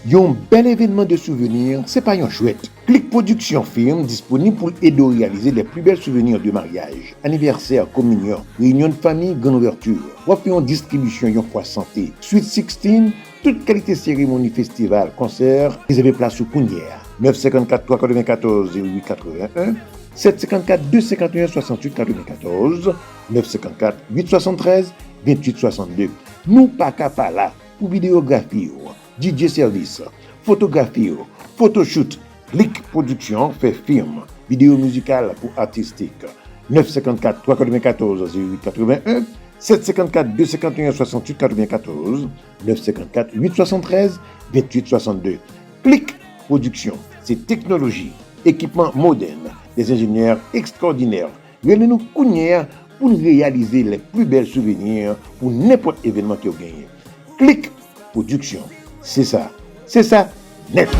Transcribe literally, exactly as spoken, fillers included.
Yon bèl evènman de souvenir, se pa yon jwèt. Klik Production Film disponib pou l ede w reyalize les plus belles souvenirs de mariage, anniversaire, communion, réunion de famille, grande ouverture. W ap fè yon distribisyon yon fwa sante. Sweet sixteen, tout kalite seremoni, festival, konsè, rezève plas ou kounye a. Neuf cinquante-quatre trois quatre-vingt-quatorze zéro huit quatre-vingt-un, sept cinquante-quatre deux cinquante et un soixante-huit quatre-vingt-quatorze, neuf cinquante-quatre huit soixante-treize vingt-huit soixante-deux. Nou pa ka pa la pou videyografi yo, D J service, fotografi yo, photoshoot. Klik Production fè film, vidéo mizikal pou artistik. Neuf cinquante-quatre trois quatre-vingt-quatorze zéro huit quatre-vingt-un, sept cinquante-quatre deux cinquante et un soixante-huit quatre-vingt-quatorze, neuf cinquante-quatre huit soixante-treize vingt-huit soixante-deux. Klik Production, se teknoloji, ekipman modèn, des ingénieurs extraordinaires. Rele nou kounye a pou n reyalize les plus belles souvenirs pou nenpòt evènman ke w genyen. Klik Production. Se sa. Se sa nèt.